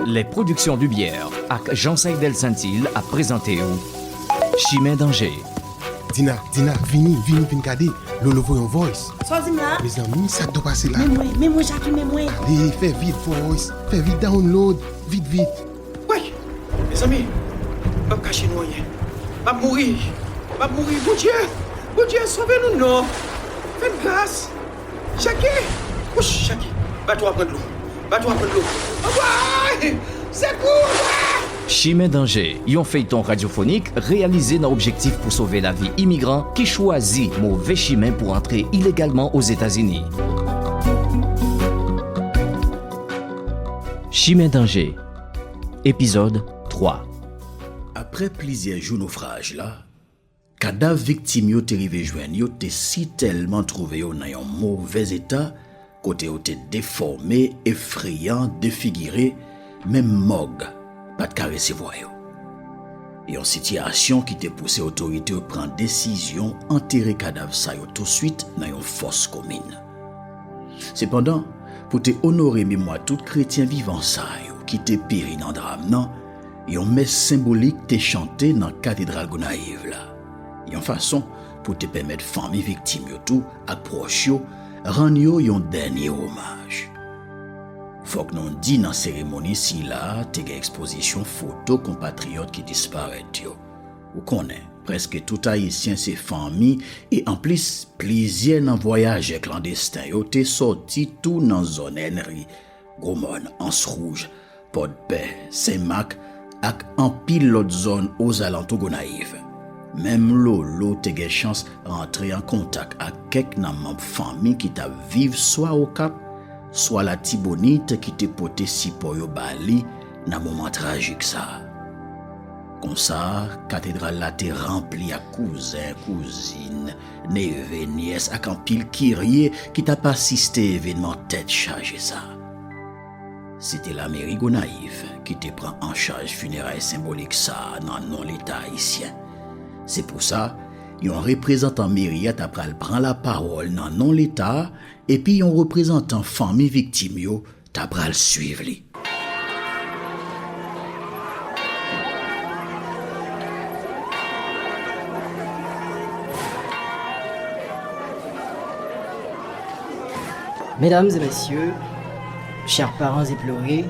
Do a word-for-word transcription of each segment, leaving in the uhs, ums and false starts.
Les Productions Dubière ak Jean Saïdel Saintil ap prezante w Chimen Danje. Dina, Dina, vini, vini, vin gade. Lolo voye yon voice. Sa w di m la? Mezanmi, sa k dwe pase la? Men mwen, men mwen, Jackie, men mwen. Ale, fè vit, voice. Fè vit, download. Vit, vit. Woy! Mezanmi, m p ap kache nou anyen. M ap mouri. M ap mouri. Bondye! Bondye, sove nou non! Fè n gras! Jackie! Wouch, Jackie! Bato a pran dlo! Bato a pran dlo! Anmwey! Sekou! Chimen Danje, yon feyton radyofonik reyalize nan objektif pou sove lavi imigran ki chwazi move chimen pou antre ilegalman Ozetazini. Chimen Danje, epizòd twa. Apre plizyè jou nofraj la, kadav viktim yo te rive jwenn yo te sitèlman twouve yo nan yon movèz eta, kote yo te defòme, efreyan, defigire, menm mòg pa t ka resevwa yo. Yon sitiyasyon ki te pouse otorite yo pran desizyon antere kadav sa yo touswit nan yon fòs komin. Sepandan, pou te onore memwa tout kretyen vivan sa yo ki te peri nan dram nan, yon mès senbolik te chante nan katedral Gonayiv la, yon fason pou te pèmèt fanmi viktim yo tou ak pwòch yo rann yo yon dènye omaj. Fòk nou di nan seremoni sila a te gen ekspozisyon foto konpatriyòt ki disparèt yo. Ou konnen, prèske tout Ayisyen se fanmi, e anplis, plizyè nan vwayajè klandesten yo te sòti tou nan zòn Ènri, Gwomòn, Anse Rouge, Pòdpè, Senmak, ak anpil lòt zòn ozalantou Gonayiv. Menm Lolo te gen chans rantre an kontak ak kèk nan manm fanmi ki t ap viv swa Okap, swa Latibonit ki te pote sipò yo ba li nan moman trajik sa a. Konsa, katedral la te ranpli ak kouzen, kouzin, neve, nyès ak anpil kirye ki t ap asiste evènman tèt chaje sa a. Se te lameri Gonayiv ki te pran an chaj fineray senbolik sa a nan non Leta ayisyen. Se pou sa, yon reprezantan meri a ta pral pran lapawòl nan non Leta a, epi yon reprezantan fanmi viktim yo ta pral swiv li. Mesdames et messieurs, chers parents éplorés,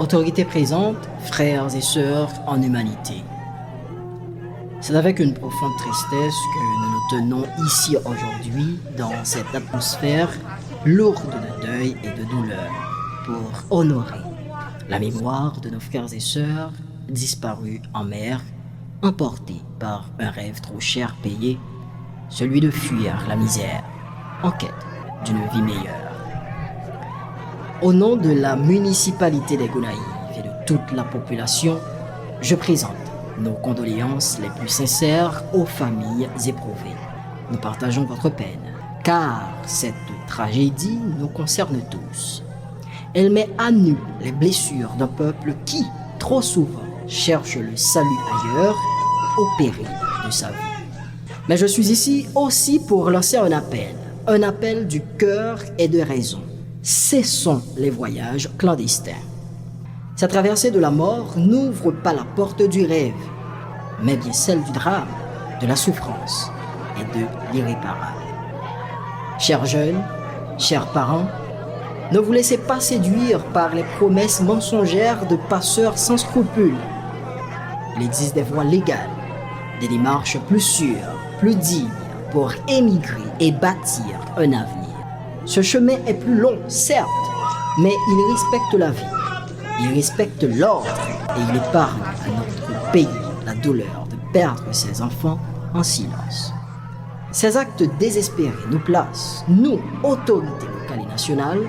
autorités présentes, frères et sœurs en humanité. C'est avec une profonde tristesse que nous nous tenons ici aujourd'hui dans cette atmosphère lourde de deuil et de douleur pour honorer la mémoire de nos frères et sœurs disparus en mer, emportés par un rêve trop cher payé, celui de fuir la misère en quête d'une vie meilleure. Au nom de la municipalité des Gonayives et de toute la population, je présente nos condoléances les plus sincères aux familles éprouvées. Nous partageons votre peine, car cette tragédie nous concerne tous. Elle met à nu les blessures d'un peuple qui, trop souvent, cherche le salut ailleurs au péril de sa vie. Mais je suis ici aussi pour lancer un appel, un appel du cœur et de raison. Cessons les voyages clandestins. Cette traversée de la mort n'ouvre pas la porte du rêve, mais bien celle du drame, de la souffrance et de l'irréparable. Chers jeunes, chers parents, ne vous laissez pas séduire par les promesses mensongères de passeurs sans scrupules. Il existe des voies légales, des démarches plus sûres, plus dignes pour émigrer et bâtir un avenir. Ce chemin est plus long, certes, mais il respecte la vie, il respecte l'ordre et il épargne à notre pays la douleur de perdre ses enfants en silence. Ces actes désespérés nous placent, nous, autorités locales et nationales,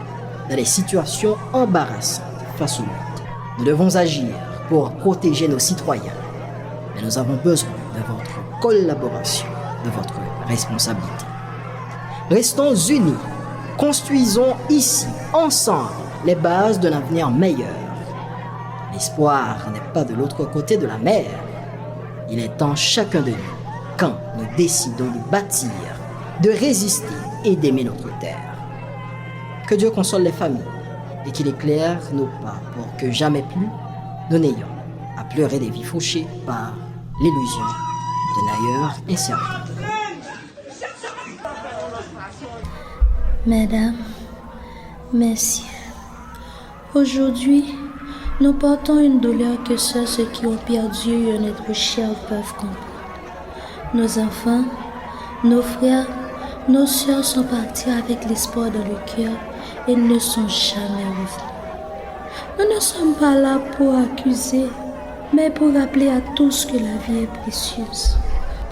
dans des situations embarrassantes face au monde. Nous devons agir pour protéger nos citoyens, mais nous avons besoin de votre collaboration, de votre responsabilité. Restons unis, construisons ici, ensemble, les bases d'un avenir meilleur. L'espoir n'est pas de l'autre côté de la mer. Il est en chacun de nous quand nous décidons de bâtir, de résister et d'aimer notre terre. Que Dieu console les familles, et qu'il éclaire nos pas pour que jamais plus nous n'ayons à pleurer des vies fauchées par l'illusion d'un ailleurs incertain. Mesdames, Messieurs, aujourd'hui, nous portons une douleur que seuls ceux qui ont perdu un être cher peuvent comprendre. Nos enfants, nos frères, nos sœurs sont partis avec l'espoir dans le cœur et ne sont jamais revenus. Nous ne sommes pas là pour accuser, mais pour rappeler à tous que la vie est précieuse.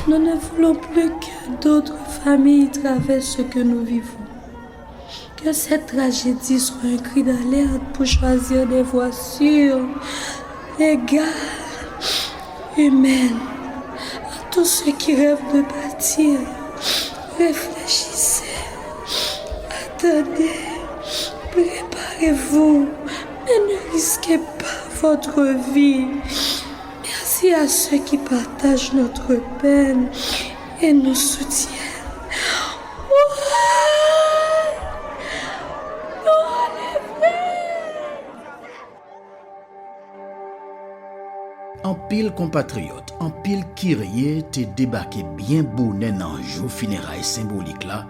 Nous ne voulons plus que d'autres familles traversent ce que nous vivons. Que cette tragédie soit un cri d'alerte pour choisir des voies sûres, légales, humaines. À tous ceux qui rêvent de partir, réfléchissez, attendez, préparez-vous, mais ne risquez pas votre vie. Merci à ceux qui partagent notre peine et nous soutiennent. Anpil konpatriyòt, anpil kirye te debake byen bonè nan jou fineray senbolik la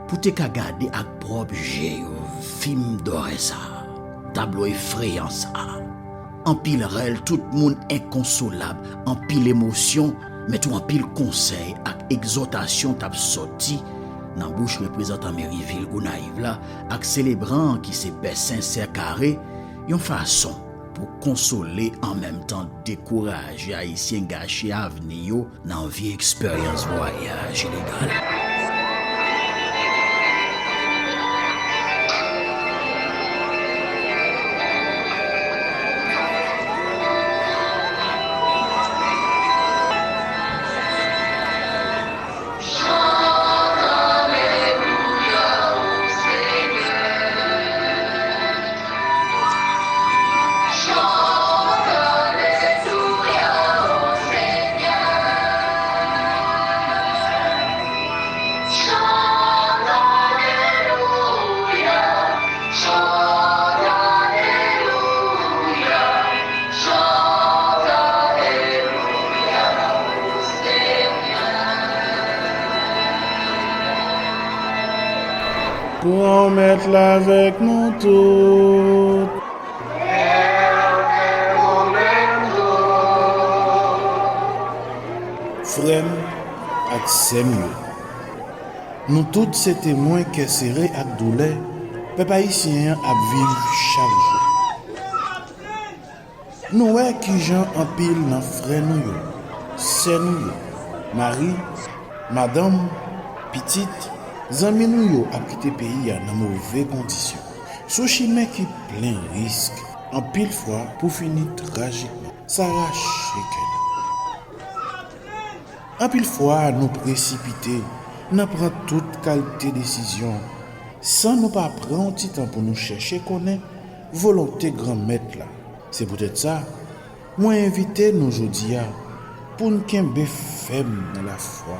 pou te ka gade ak pwòp je yo fim dòrè sa a, tablo efreyan sa a. Anpil rèl, tout moun enkonsolab, anpil emosyon, men tou anpil konsèy ak egzòtasyon t ap sòti nan bouch reprezantan meri vil Gonayiv la ak selebran an ki se pè Sensè Kare, yon fason pou konsole an menm tan dekouraje Ayisyen gache avni yo nan vye eksperyans vwayaj ilegal. Pran Mèt la avèk nou tout. Frè m ak sè m yo, nou tout se temwen kè sere ak doulè pèp ayisyen an ap viv chak jou. Nou wè kijan anpil nan frè nou yo, sè nou yo, mari, madanm, pitit, zanmi nou yo ap kite peyi a nan move kondisyon, sou chimen ki plen risk, anpil fwa pou fini trajikman. Sa rache kè nou. Anpil fwa, nou presipite nan pran tout kalite desizyon san nou pa pran yon ti tan pou nou chèche konnen volonte Granmèt la. Se poutèt sa, mwen envite nou jodi a pou n kenbe fèm nan lafwa,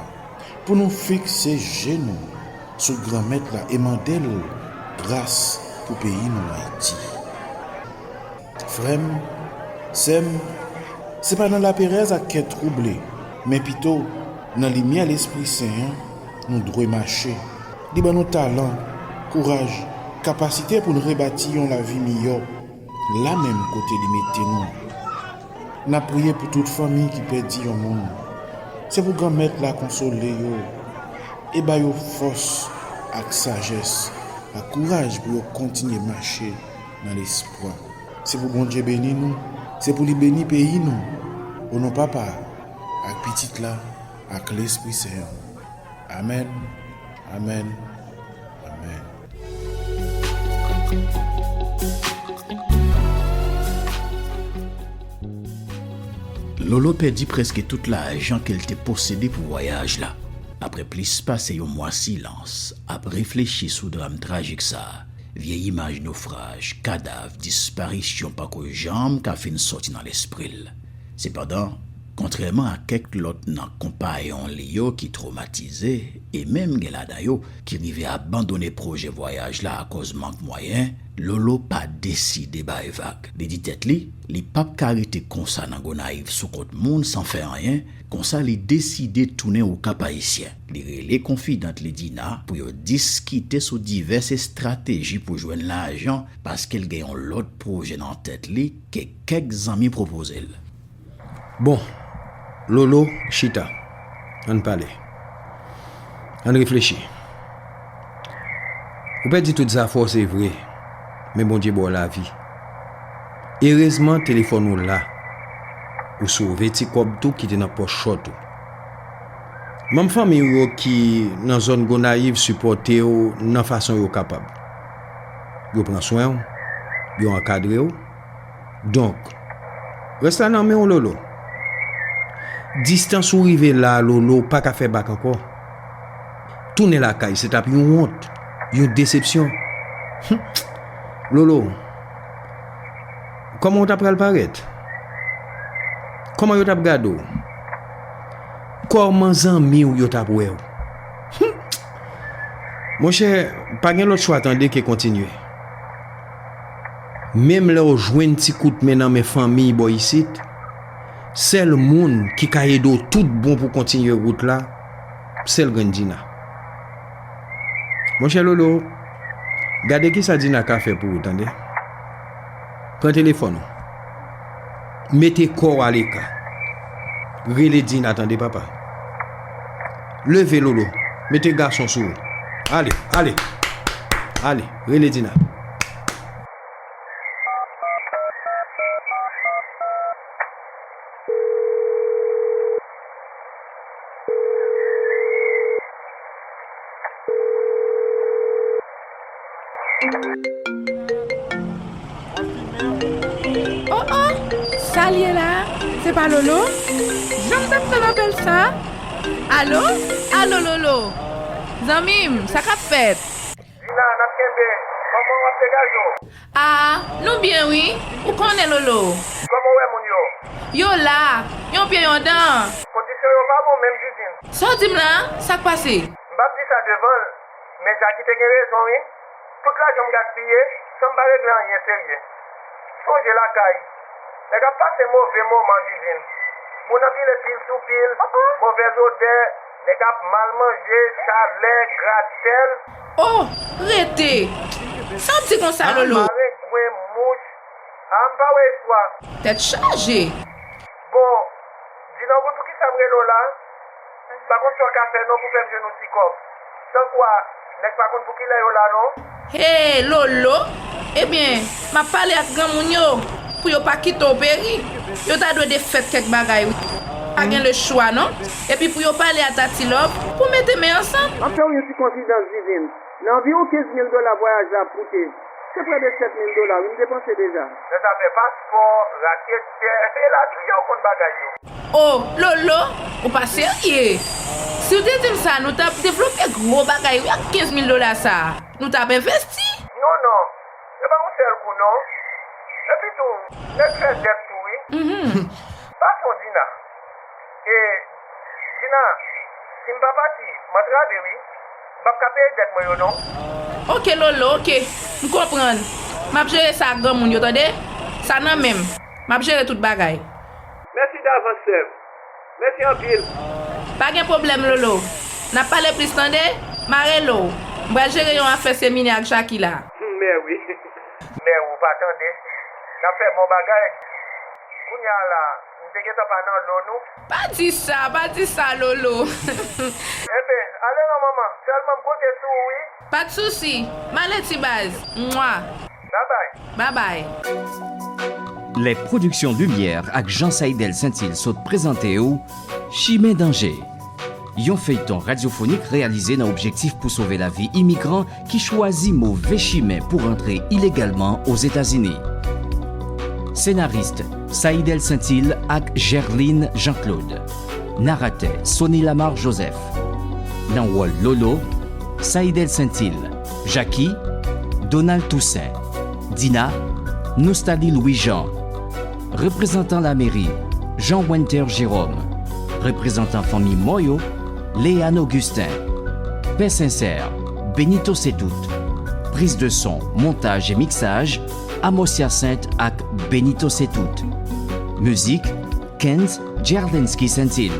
pou nou fikse je nou sou Granmèt la e mande l gras pou peyi nou Ayiti. Frè m, sè m, se pa nan laperèz ak kè twouble, men pito nan limyè Lespri Sen an nou dwe mache. Li ban nou talan, kouraj, kapasite pou n rebati yon lavi miyò la menm kote li mete nou. N ap priye pou tout fanmi ki pèdi yon moun. Se pou Granmèt la konsole yo e ba yo fòs ak sajès ak kouraj pou yo kontinye mache nan lespwa. Se pou Bondye beni nou, se pou li beni peyi nou. O non Papa, ak Pitit la, ak Lespri Sen an. Amèn, amèn, amèn. Lolo pèdi prèske tout lajan ke l te posede pou vwayaj la. Apre plis pase yon mwa silans, ap reflechi sou dram trajik sa a, vye imaj nofraj, kadav, disparisyon pako janm ka fin sòti nan lespri l. Sepandan, Kontrèman a kèk lòt nan konpayon li yo ki twomatize, e menm gen ladan yo ki rive abandone pwojè vwayaj la akòz mank mwayen, Lolo pa deside bay vag. Li di tèt li, li p ap ka rete konsa nan Gonayiv sou kont moun san fè anyen, konsa li deside tounen Okap Ayisyen. Li rele konfidant li Dina pou yo diskite sou divès estrateji pou jwenn lajan, paske l gen yon lòt pwojè nan tèt li ke kèk zanmi pwopoze l. Bon, Lolo, chita. Ann pale. Ann reflechi. Ou pèdi tout zafè w, se vre, men Bondye ba w lavi. Erezman, telefòn ou la. Ou sove ti kòb tou ki te nan pòch chòt ou. Manm fanmi w yo ki nan zòn Gonayiv sipòte w nan fason yo kapab. Yo pran swen w, yo ankadre w. Donk, rès la nan men w, Lolo. Distans ou rive la, Lolo, ou pa ka fè bak ankò. Tounen lakay, se t ap yon wont, yon desepsyon. Hum. Lolo, kòman w t ap pral parèt? Kòman yo t ap gade w? Kòman zanmi w yo t ap wè w? Hum. Monchè, pa gen lòt chwa tande ke kontinye. Menm lè w jwenn ti kout men nan men fanmi bò isit, sèl moun ki ka ede w tout bon pou kontinye wout la, sèl grenn Dina. Monchè Lolo, gade kisa Dina ka fè pou ou, tande. Pran telefòn ou. Mete kò w aleka. Rele Dina, tande, papa. Leve, Lolo. Mete gason sou ou. Ale, ale. Ale, rele Dina. Oh oh! Sa l ye la a? Se pa Lolo? Jan m t ap tann apèl sa a? Alo? Alo, Lolo? Zanmi m, sa k ap fèt? Dina, n ap kenbe. Kòman w ap degaje w? Ah, nou byen wi. Ou konnen, Lolo. Kòman w wè moun yo? Yo la, yon pye yon dan. Kondisyon yo pa bon menm, Didine. Sa w di m la a? Sa k pase? M p ap di sa devan l, men Jackie te gen rezon wi. Tout lajan m gaspiye, san m pa regle anyen serye. Sonje lakay. Nèg ap pase move moman, Didine. Moun anpile pil sou pil, movèz odè, nèg ap mal manje, chalè, gratèl. Oh, rete! Sa w di konsa, Lolo? Marengwen, mouch. Ah, m pa wè espwa. Tèt chaje. Bon, Dina, w konn poukisa m rele w la? M pa konn sa w ka fè non pou fè m jwenn yon ti kòb. San kwa, nèg pa konn pou kilè yo la non. Hey, Lolo! Ebyen, m ap pale ak granmoun yo pou yo pa kite w peri. Yo ta dwe defèt kèk bagay wi. Pa gen lechwa non. Epi pou yo pale a Tati Love pou mete men ansanm. M ap fè w yon ti konfidans, Didine. Nan anviwon kenz mil dola vwayaj la ap koute. Se prè de sèt mil dola wi m depanse deja. Nan zafè paspò, raketè, e la tou, jan w konn bagay yo. Oh, Lolo, ou pa serye. Si w te di m sa, nou t ap devlope gwo bagay wi ak kenz mil dola sa a. Nou t ap envesti. Non, non. Se pa yon sèl kou, non. Epi tou, nèg fè dèt tou, wi. Mhm. Patwon Dina. E, Dina, si m pa pati, m antrave, wi. M p ap ka peye dèt mwen yo, non. Oke, Lolo, oke. M konprann. M ap jere sa ak granmoun yo, tande? Sa nan men m. M ap jere tout bagay. Mèsi davans, sè m. Mèsi anpil. Pa gen pwoblèm, Lolo. N ap pale plis, tande? M a rele w. M pral jere yon afè seminè ak Jaki la. Mè wi. Mè ou pa tande. N ap fè bon bagay. Kounye a la, m te gentan pa nan lo nou. Pa di sa, pa di sa, Lolo. Enben, ale non, manman. Sèlman m konte sou ou, wi. Pa t sousi. M ale, ti baz. Mwa. Babay. Babay. Les Productions Lumière ak Jean Saidel Saintil sot prezante w Chimen Danje, yon feyton radyofonik reyalize nan objektif pou sove lavi imigran ki chwazi move chimen pou rantre ilegalman Ozetazini. Senaris, Saidel Saintil ak Gerline Jean Claude. Naratè, Sony Lamar Joseph. Nan wòl Lolo, Saidel Saintil. Jaki, Donald Toussaint. Dina, Noustali Louis Jean. Reprezantan lameri, Jean Wenter Jérôme. Reprezantan fanmi mò yo, Léane Augustin. Pè Sensè, Benito Setout. Prise de son, montaj e miksaj, Amos Hyacinthe ak Benito Setout. Mizik, Kenz Gerlensky Saintil.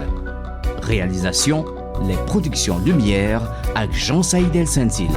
Reyalizasyon, Les Productions Lumière ak Jean Saïdel Saintil.